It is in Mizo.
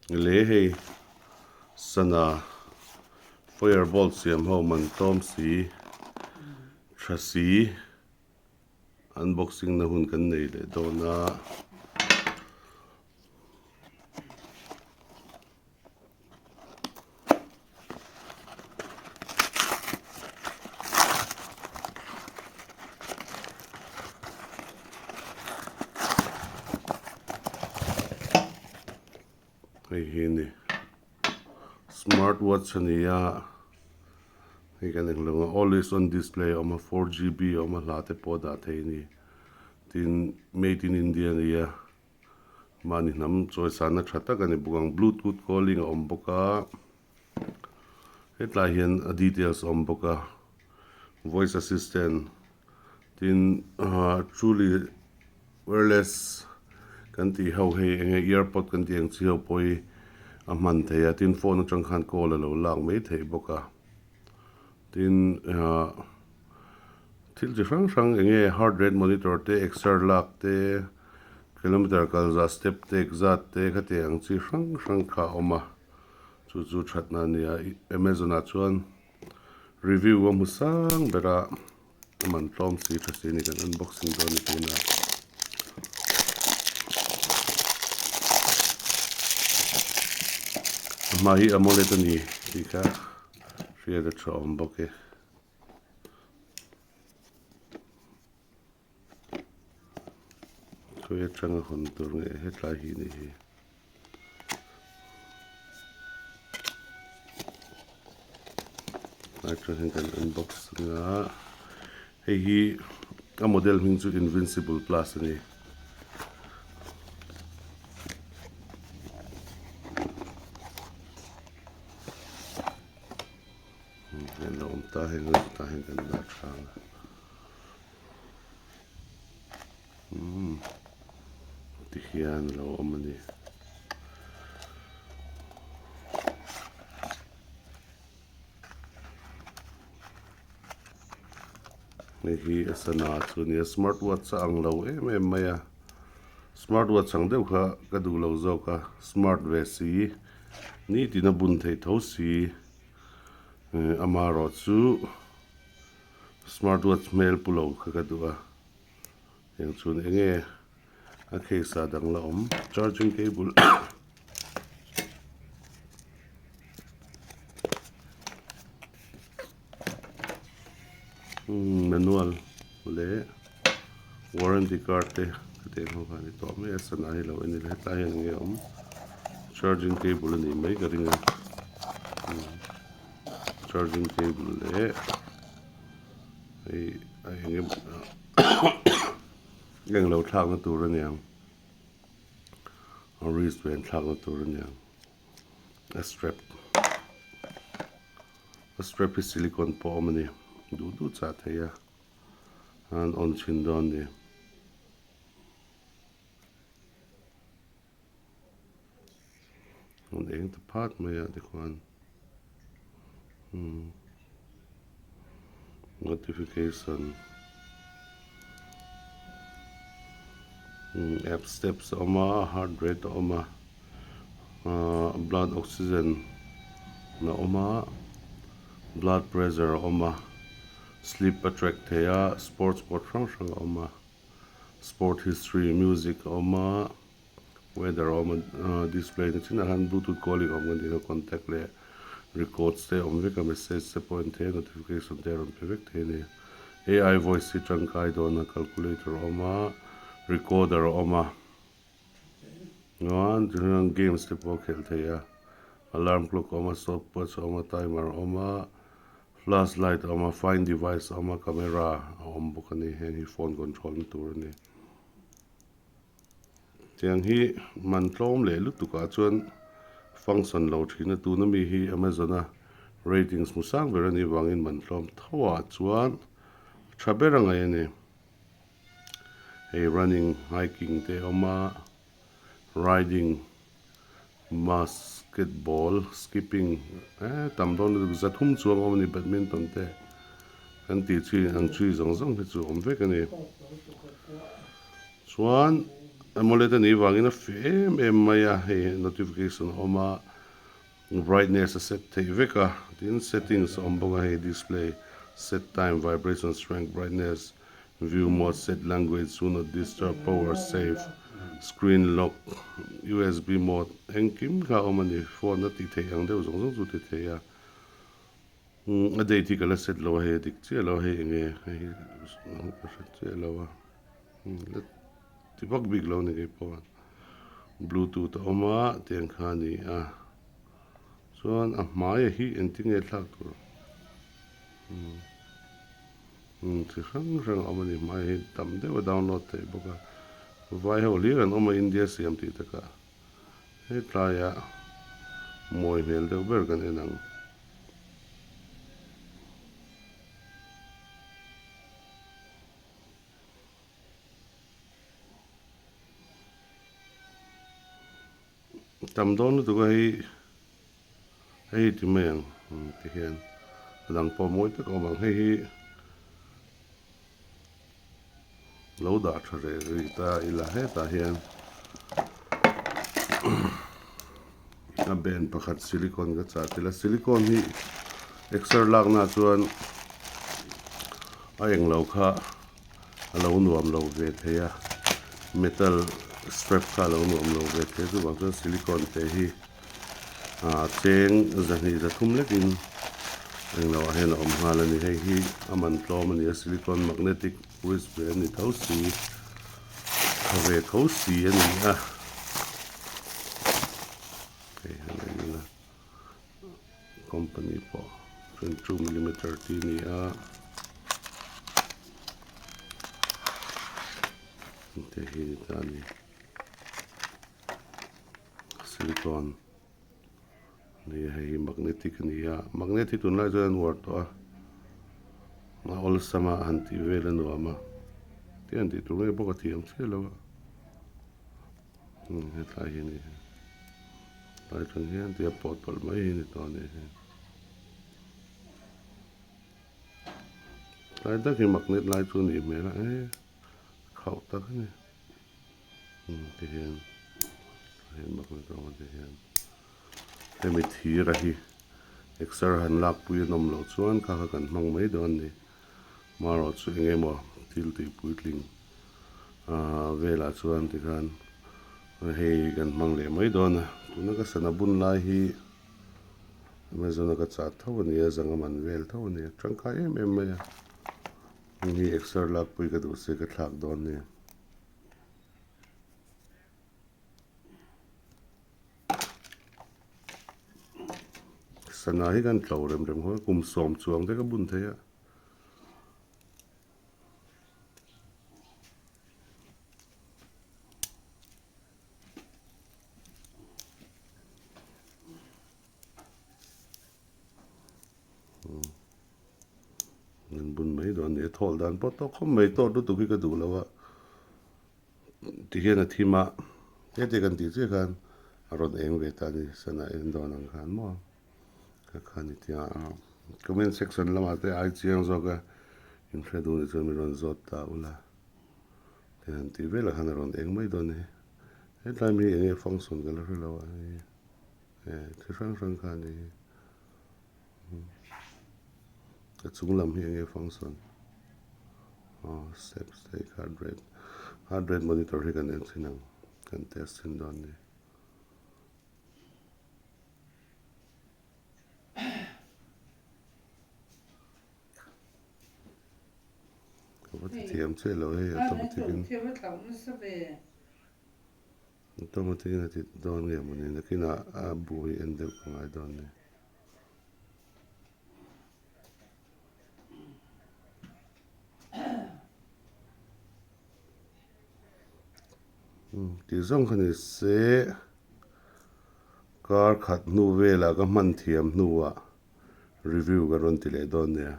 Le hei sana fire bolt siam ho man tlawm si tha si unboxing na hun kan nei leh dawn a. Hei hi a ni smart watch a ni a hei kan englo ang always on display a awm a 4gb a awm a hla te pawh a dah thei a ni tin made in India a ni a. Mahni hnam chawisana tha tak a ni bawk ang bluetooth calling a awm bawk a hetlai hian a details a awm bawk a voice assistant tin ah truly wireless kan tih ho hei eng nge earpod kan tih ang chi ho pawh hi a hman theih a tin phone atang khan call a lo lak mai theih bawk a tin ah. Thil chi hrang hrang eng nge heart rate monitor te exer lak te kilometer kal zah step te zat te khati ang chi hrang hrang kha a awm a chu chu thatna a ni a amazon ah chuan review a hmu sang ber a a man tlawm si tha si a ni kan unboxing dawn a ni tunah. A hma hi amoled a ni tih kha hriat a tha awm bawk e. Khawi atanga hawn tur nge hetlai hi ni hi. Tlai atang hian kan unbox anga hei hi a model hming chu invincible plus a ni. Hian lo awm ta heng ho tah hian kan dah tha ang a umm tikhian a lo awm a ni. Hei hi a sana chu a nia smart watch a ang lo em em mai a smart watch ang deuh kha ka duh lo zawk a smart ve si nitin a bun theih tho si. Amaherawh chu smart watch hmel pu lo kha ka duh a heng chuan eng nge a case ah dang la awm charging cable manual leh warranty card te hetiang ho kha a ni tawh mai a sana hi lo en ila hetlai hian enge awm charging cable a nih mai ka ring a charging cable leh hei a eng eng lo thlak na tur a niang a wristband thlak na tur a niang a strap a strap hi silicone pawh a awm a ni duh duh chah thei a an on chhin dawn a ni. An eng ta phat mai a tikhuan umm notification umm app steps a awm a heart rate a awm a ahh blood oxygen a awm a blood pressure a awm a sleep a track thei a sports board hrang hrang a awm a sport history music a awm a weather a awm a display na chinah hian bluetooth calling a awm kan tih kha contact leh records te a awm vek a message te pawh a en thei a notification te a rawn pe vek thei a ni ai voice hi tangkai dawn a calculator a awm a recorder a awm a chuan tichuan games te pawh a khelh theih a alarm clock a awm a stopwatch a awm a timer a awm a flash light a awm a find device a awm a camera a awm bawk a ni heng hi phone control na tur a ni. Tiang hi man tlawm leh lutuk ah chuan function lo thin a tuna mi hi Amazon a ratings hmu sang ber anih vangin man tlawm tho ah chuan a tha ber a ngaih a ni. Hei running hiking te a awm a riding basketball skipping eh tam dawn lutuk zathum chuang a awm a ni badminton te kan tih chi ang chi zawng zawng hi chu a awm vek a ni. Chuan. AMOLED a nih vangin a fiah em em mai a, hei notification a awm a, brightness a set theih vek a, tin settings a awm bawk a, hei display set time, vibration strength, brightness, view mode, set language, do not disturb, power save, screen lock, usb mode engkim kha a awm a ni, phone a tih theih ang deuh zawng zawng chu a ti thei a. A date hi ka la set lo a hei a dik chiah lo a hei enge hei hi ka hre chiah lo a la ti vak bik lo a ni kei pawh bluetooth a awm a tiang kha a ni a chuan a hmaiah hi engtin nge thlak tur chi hrang hrang a awm a ni hmaiah hi tam deuh a download theih bawk a vai ho hlir an awm a India siam tih takah. Hetlaiah mawi hmel deuh ber kan en ang. Tam dawn lutuk a hei hei ti mai ang ti hian a dang pawh mawi tak a awm ang hei hi. Lo dah tha reh rih ta ila hetah hian a band pakhat silicone ka chah tel a silicone hi exer lakna chuan a englo kha a lo nuam lo ve thei a metal strap kha a lo nuam lo ve thei a chuvang chuan silicone te hi. Ah cheng zahnih zathum lekin englo ah hian a awm nghal a ni. Hei hi a man tlawm a ni a, silicone magnetic wristband a ni tho si, tha ve tho si a ni a. Hei han en ila company pawh 22 millimeter tih a ni a. Hei hi ni ta a ni. Silicone a ni a hei hi magnetic a ni a magnet hi tunlai chuan an uar tawh a a awlsam a han tih vel a nuam a te han tih tur nge bawk a thiam chiah lo a hetlai hi a ni tlai atang hian tia pawt pawlh mai hi a ni tawh a ni tlai tak hi magnet lai chu a nih hmel a e khauh tak a ni. Ti hian hei mak na zawng a ti hian hemi thir a hi exer han lak pui an awm loh chuan kha kha kan hmang mai dawn a ni marawh chu eng emaw thil tih puitling ah velah chuan tikhan hei kan hmang leh mai dawn a tuna ka sana bun lai hi amazon a ka chah tho a ni a zanga man vel tho a ni a tangkai em em mai a heng hi exer lak pui ka duh se ka thlak dawn a ni. Sana hi kan tlo rem rem khawp a kum sawm chuang te ka bun thei a. An bun mai dawn a ni a thawl dan pawh tawk khawp mai tawt lutuk hi ka duh lo a tihian a thim a heti kan tih chiah khan a rawn eng ve ta a ni sana en dawn ang khan maw ka kha ni tia comment section lamah te ai chiang zawk a inhre duh ni chuan min rawn zawt ta ula tihian tih velah khan a rawn eng mai dawn a ni hetlai mi hi eng nge function ka la hre lo a hei chi hrang hrang kha a ni hi. A chung lam hi enge function aw step step heart rate heart rate monitor hi kan en thin ang kan test thin dawn a ni. Ka va ti thiam chiah lo hei automatic in. Automatic in a ti dawn nge mawni nakinah a bu hi en deuh ka ngai dawn a ni. Tih zawng kha ni se kar khat hnu velah ka hman thiam hnuah review ka rawn ti leh dawn nia.